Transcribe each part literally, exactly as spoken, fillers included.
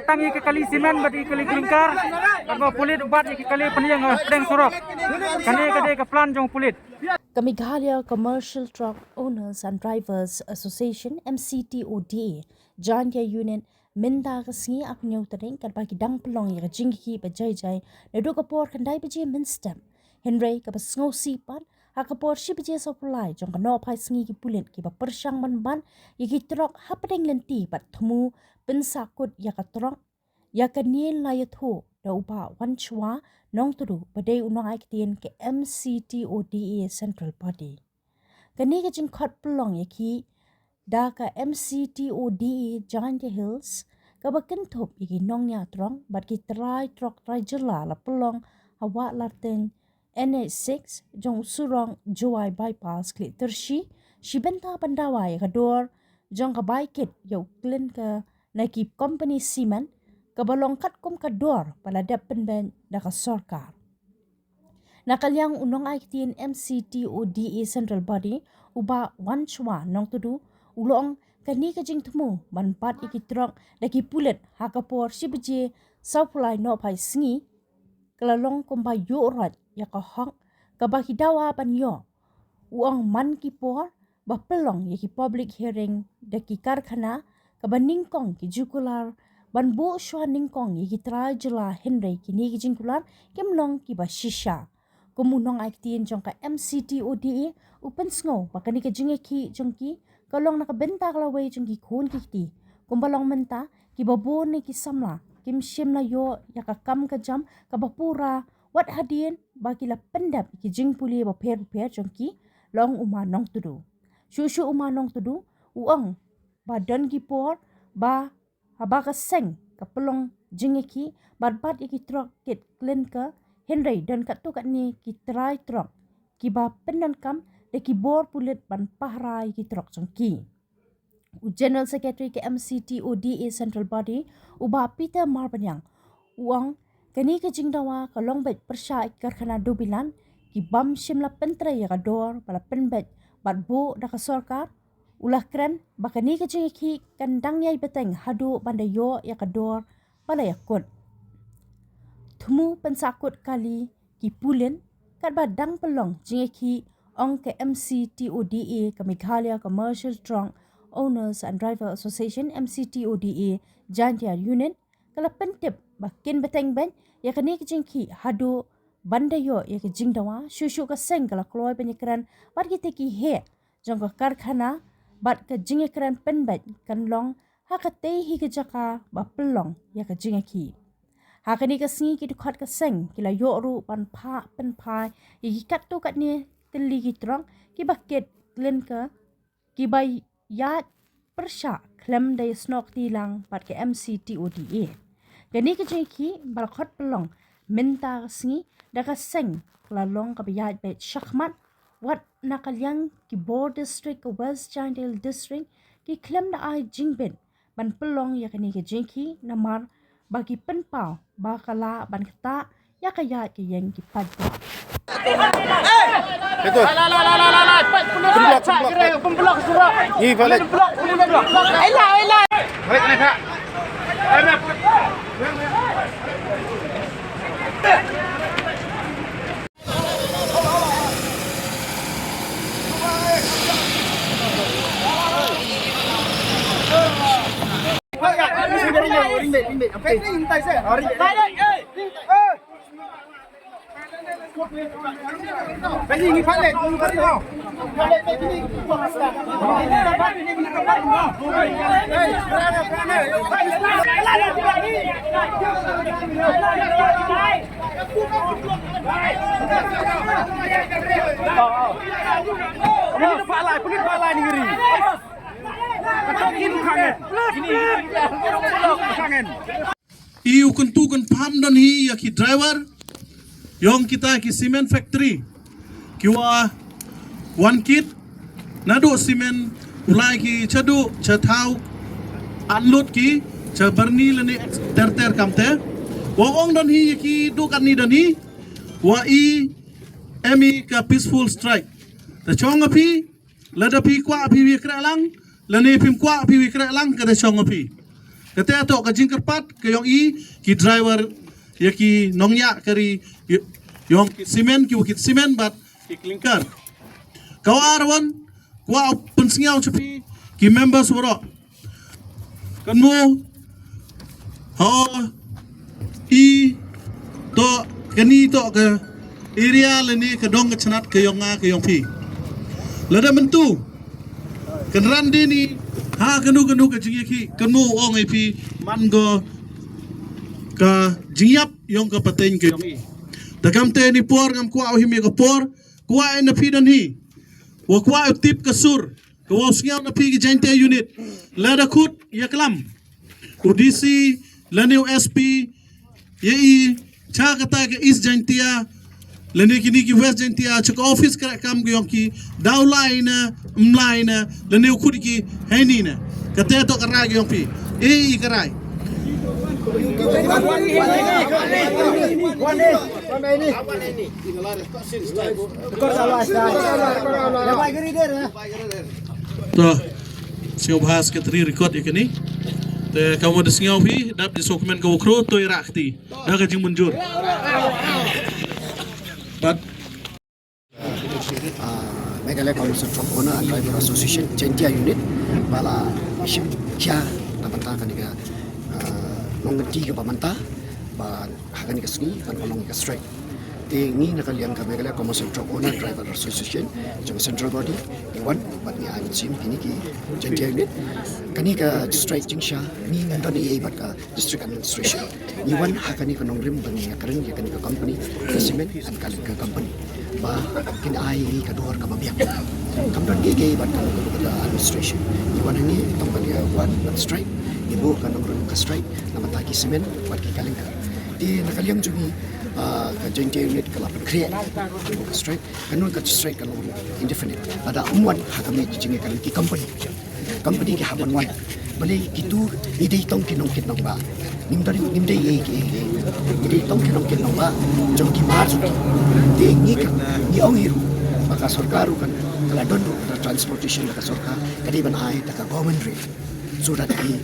Tang ïa ki kali simen bad ïa ki kali klinker, bad ba pulit u bat ïa ki kali pynïeng ha pdeng surok. Kane ka dei ka plan jong pulit. Ka Meghalaya Commercial Truck Owners and Drivers Association, M C T O D A, Jaintia Unit, mynta ka sngi, arphew hynñiew tarik, katba ki dang pynlong ïa ka jingïakhih ba jai jai naduh ka por khyndai baje mynstep. Hynrei kaba sngewsih pat, ha ka por shi baje sawphew lai jong ka nohphai sngi, ki pulit kiba pyrshang ban bat ïa ki trok hapdeng lynti bad thmu pynsahkut ïa ka trok, ïa kane la ïathuh da u Bah Wanchwa Nongtdu, ba dei u nongai ktien ka M C T O D A Central Body. Kane ka jingkhot pynlong ïakhih da ka M C T O D A Jaintia Hills, kaba kynthup ïa ki nongñiah trok bad ki trai trok trai jylla, la pynlong ha Wah Larteng N H six, jong u surok Jowai Bypass, Khliehtyrshi, shi bynta ban dawa ïa ka dor jong ka bai kit ïa u klinker na ki kompani simen, kaba long katkum ka dor ba la dep pynbeit da ka sorkar. Na ka liang u nongai ktien M C T O D A Central Body, u Bah Wanchwa Nongtdu, u la ong kane ka jingthmu ban bat ïa ki trok da ki pulit ha ka por shi baje sawphew lai nohphai sngi, ka la long kumba ïuh roit ïa ka hok kaba ki dawa ban ïoh. U ong man ki por ba pynlong ïa ki public hearing da ki karkhana, kaba nyngkong ki ju kular ban buh shuwa nyngkong ïa ki trai jylla, hynrei kine ki jingkular kim long kiba shisha. Kum u nongai ktien jong ka M C T O D A, u pynsngew ba kane ka jingïakhih jong ki ka long na ka bynta ka lawei jong ki khun ki kti. Kumba long mynta, kiba bun na ki samla kim shym la ïoh ïa ka kam ka jam kaba pura, wat hadien ba ki la pyndep ïa ki jingpule bapher bapher jong ki, la ong u Ma Nongtdu. Shuh shuh u Ma Nongtdu u ong ba don ki por ba haba ka seng ka pynlong jingïakhih bad bat ïa ki trok kit klinker, hynrei don katto katne ki trai trok kiba pyndonkam da ki bor pulit ban pahara ïa ki trok jong ki. U General Secretary ka M C T O D A Central Body, u Bah Peter Marbaniang, u ong kane ka jingdawa ka long beit pyrshah ïa ki karkhana duh bilan, ki bym shym la pyntrei ïa ka dor ba la pynbeit bad buh da ka sorkar. U la kren ba kane ka jingïakhih kan dang ïai bteng haduh ban da ïoh ïa ka dor ba la ïakut. Thmu pynsahkut kali ki pulit katba dang pynlong jingïakhih, ong ka M C T O D A, ka Meghalaya Commercial Truck Owners and Driver Association, M C T O D A Jaintia Unit, ka la pyntip ba kin bteng beit ïa kane ka jingïakhih haduh ban da ïoh ïa ka jingdawa. Shuh shuh ka seng ka la kloi ban ïakren bad kita ki heh jong ka karkhana bad ka jingïakren pynbeit kan long ha katei hi ka jaka ba pynlong ïa ka jingïakhih. Ha kane ka sngi ki dkhot ka seng ki la ïoh ruh ban phah pynphai ïa ki katto katne tylli ki trok kiba kit klinker, kiba ïaid pyrshah khlem da ïasnoh kti lang bad ka M C T O D A. Kane ka jingïakhih ba la khot pynlong mynta ka sngi da ka seng ka la long kaba ïaid beit shakhmat, wat na ka liang ki bor district ka West Jaintia Hills District ki khlem da ai jingbit ban pynlong ïa kane ka jingïakhih namar ba ki pynpaw ba ka lah ban ktah ïa ka ïaid ka ïeng ki paidbah. Itu. Pynblok, pynblok. Ni balik. I u kyntu kynpham don hi ïa ki driver jong kita ki cement factory, ki wa wan kit naduh cement u lai ki cha duh cha thaw, unload ki cha Byrni lane ter ter kamte. Wa ong don hi ïa ki duh katni don hi, wa i em i ka peaceful strike. Te chong a phi, lada phi kwah phi wi kreh lang, lane phim kwah phi wi kreh lang, ka da chong a phi. Kata toh ka jingkyrpad ka yong i ki driver ya ki nongya kari yong ki simen ki wakit simen bad ki klinker. Ka arwan kwah pynsngew chapi ki members waro. Kan mo ha i to kani to ka area lani ka dong ka chnat ka yong nga ka yong phi. Lada mentu kan ran dini ha kanu kanu ka jingki kan mo ong ai phi man go ka jingyap yong ka pateng ka yong i. Takam te ni por ngam kwah him ya ka por kwah na phi dan hi. Wa kwah tip ka sur ka wa sngew na phi ki Jaintia unit. Lada khut ya klam u D C lani u S P ya i cha kata ka East Jaintia lani kini ki West Jaintia cha ka office kara kam ki yong ki daw lai na mlai na lani u khut ki heni na kata to ka rai ki yong phi e i ka rai. To sngewbha secretary record ya kani. Te ka mo da sngewbha dap di sokmen ka ukro to ira kti da ka jingmunjur. But Meghalaya Commercial Truck Owner and Driver Association Jaintia Unit bala shim kia na banta kani ka nongenti ka bamanta ba hakani ka sngi kan kolong ka strike. Te ngi na ka liang ka Meghalaya Commercial Truck Owner Driver Association jong central body ngi wan bad ngi ai mynsiem kini ki Jaintia Unit. Kani ka strike jingshisha ngi ngan don ei bad ka district administration. Ngi wan ha kani ka nongrim ba ngi ïakren ïa kani ka company ka cement and ka ka company ba kin ai ngi ka dor kaba biang. Kam don ngi ngi bad ka administration ngi wan ngi tang ba ngi wan ban strike ngi buh ka nongrim ka strike na bynta ki cement bad ki ka lingkar. Te na ka liang jong ngi ka Jaintia Unit ka la pynkhreh ka strike. Ka nun ka strike ka long indefinite. Lada um wan ha ka mei jing ka ki company. Company ki hap ban wan. Bale kitu ngi dei tong ki nongkit nongbah. Ngim dei ngim dei ei ki ei. Ngi dei tong ki nongkit nongbah jong ki mar jong ki. Te ngi ka ngi ong hi ruh ba ka sorkar ruh kan ka la don ruh ka transportation da ka sorkar ka dei ban ai da ka government rate. So that ki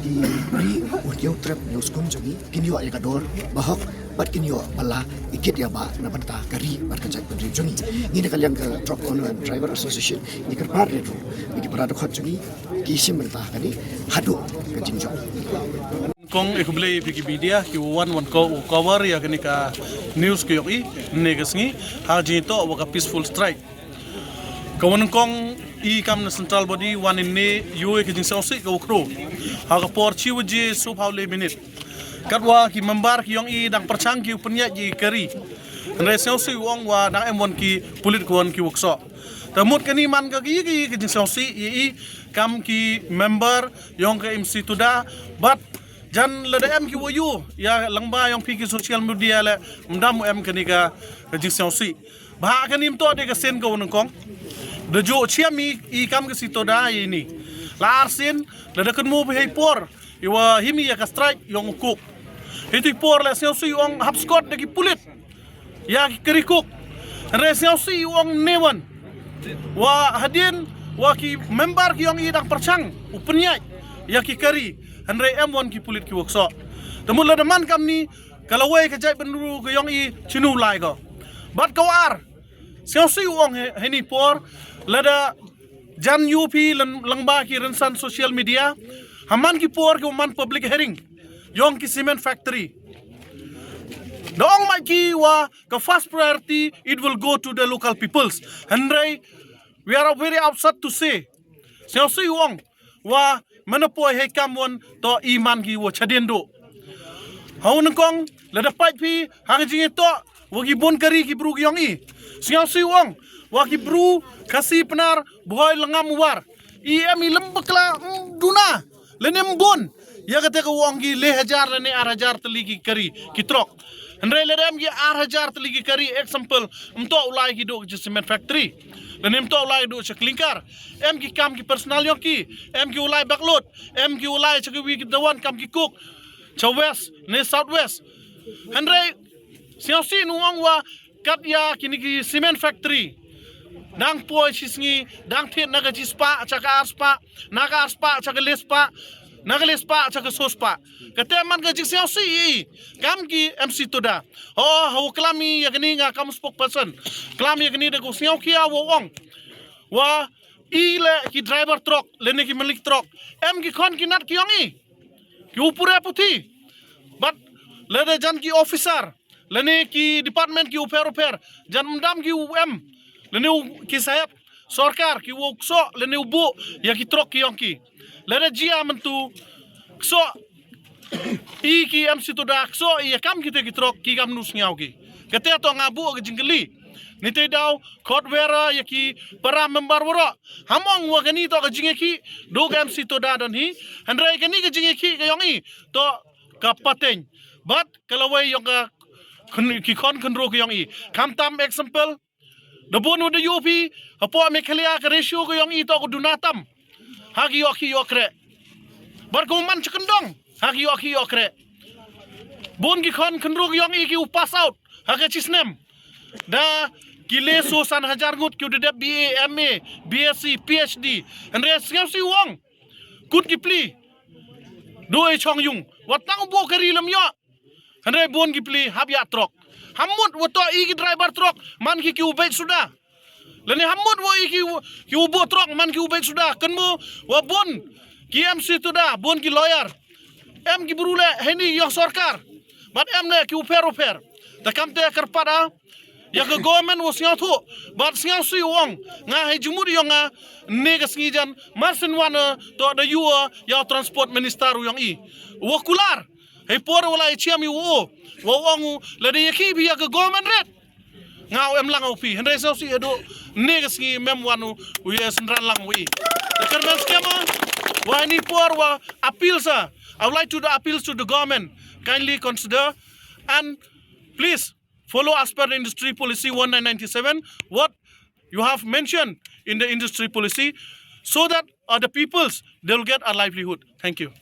ki ri u ñiew trep ñiew skum jong ngi kin ïoh ïa ka dor ba hok. Bad kin ïoh ba la i kit ïa ba na bynta ka ri bad ka jaitbynriew jong ngi. Ngi na ka liang ka Truck Owner and Driver Association ngi kyrpad ïa ruh ïa ki para dkhot jong ngi ki shim bynta kane haduh ka jingjop. Kong e khublei ïa phi ki media ki wan wan ko cover ïa kane ka news ki ïoh i ne ka sngi ha jingto wa ka peaceful strike. Ka wan kong i kam na central body wan ne ïoh ka jingsngewsih ka ukro ha ka por chi waje sub hawle minit. Katwa ki member ki yong i dang pyrchang ki u pynïaid ïa ki kari. Hynrei sngewsih u ong wa dang em wan ki pulit ki wan ki wokso. Te mut kani man ka ki ki ki jingsngewsih ïa i kam ki member yong ka M C Tuda bad jan lada em ki wa yu ïa lyngba yong phi ki social media le mdam u em kani ka jingsngewsih. Ba ha kani mto de ka sen ka u nyngkong. Da ju chiam i i kam ka si Tuda i ni. La ar sen lada kynmu phi hei por. Iwa himi ïa ka strike yong u kuk. Hiti por le sngewsih u ong hap skot da ki pulit ïa ki kari kuk. Hynrei sngewsih u ong ne wan wa hadien wa ki member ki yong i dang pyrchang u pynïaid ïa ki kari. Hynrei em wan ki pulit ki wokso. Te mut lada man kam ni ka lawei ka jaitbynriew ka yong i chinu lai ko. Bad ka wa ar sngewsih u ong hini por lada jan yu phi lyngba ki rynsan social media. Ha man ki por ki man public hearing yong ki cement factory. Da ong mai ki wa ka first priority it will go to the local peoples. Hynrei we are very upset to say sngewsih u ong wa mana poi hei kam wan to i man ki wa chadien do. Ha u nyngkong lada pait phi ha ka jingito wa ki bun kari ki bru ki yong i. Sngewsih u ong wa ki bru Khasi Pnar Bhoi Lyngngam War i em i lem bakla duna lane mbun ïa kata ka u ong ki le hajar lane ar hajar tylli ki kari ki trok. Hynrei lada em ki ar hajar tylli ki kari example mto u lai ki do ki cement factory lane mto u lai do cha clinker. Em ki kam ki personal yong ki em ki u lai baklot em ki u lai cha ki wi ki dawan kam ki kuk cha west ne south west. Hynrei sngewsih nu ong wa kat ïa kini ki cement factory dang poi shi sngi dang thied na ka chi spah cha ka ar spah na ka ar spah cha ka le spah. Na ka lespah cha ka sospah. Kata man ka jingsngewsih i. Kam ki M C Toda. Ho, ho klam i ïa kani nga kam spokesperson. Klam ïa kani da ka sngewkhia wa ong. Wa i le ki driver truck, lane ki malik truck. Em ki khon ki nat ki ong i. Ki u pure puthi. Bad lada jan ki officer, lane ki department ki u pher u pher. Jan mdam ki u em. Lane u ki sahep. Sorkar ki u kso, lane u bu, ïa ki truck ki ong ki. Lada jia myntu, kso, i ki M C Toda, kso, ïa kam kita ki truck, ki kam nu sngew ki. Kata to nga bu ka jingkylli. Ni te daw, khot wera, ïa ki para member wara. Ham ong wa kani to ka jingïakhih, do ka M C Toda don hi. Hynrei kani ka jingïakhih ka ong i, to ka pateng. Bad ka lawei ïong ka khun-, ki khon khynru ka ong i. Kam tam example, da bun u da ïoh phi, hapoh Meghalaya ka ratio ka ong i to ka duna tam. Ha ki ïoh ki ïoh kre. Bar ko man chakendong. Ha ki ïoh ki ïoh kre. Bun ki khon khynru ka ong i ki u pass out. Ha ka chisnem. Da ki le so san hajar ngut ki u da dep B A, M A, B S C, P H D. Hynrei sngewsih u ong. Kut ki pli. Doi chong yung. Wat tang u bo kari lam ïoh. Hynrei bun ki pli hap ïa truck. Hamut wa to i ki driver truck man ki ki u bek suda. Lane hamut wa i ki u, ki u bo truck man ki u bek suda. Kan mo wa bun ki M C Toda, bun ki lawyer. Em ki bru le heni ïong sorkar. Bad em le ki u pher u pher. Ta kam te kyrpad a. Ïa ka government wa sngewthuh. Bad sngewsih u ong. Nga hei jumut ïong nga. Ne ka sngi jan. Marsin wan to da yu ïa transport minister u ïong i. Wa kular. Hei por wa la i chiam i u o. Wa ong u, la dei ki bi ïa ka government red. Nga u em lang u pi. Hynrei sngewsih ïa do. Ne ka sngi mem wan u, u ïa synran lang u i. Te kyrmen skema. Wa ni por wa appeal sa. I would like to do appeals to the government. Kindly consider and please follow as per the industry policy one nine nine seven. What you have mentioned in the industry policy so that other peoples, they'll get a livelihood. Thank you.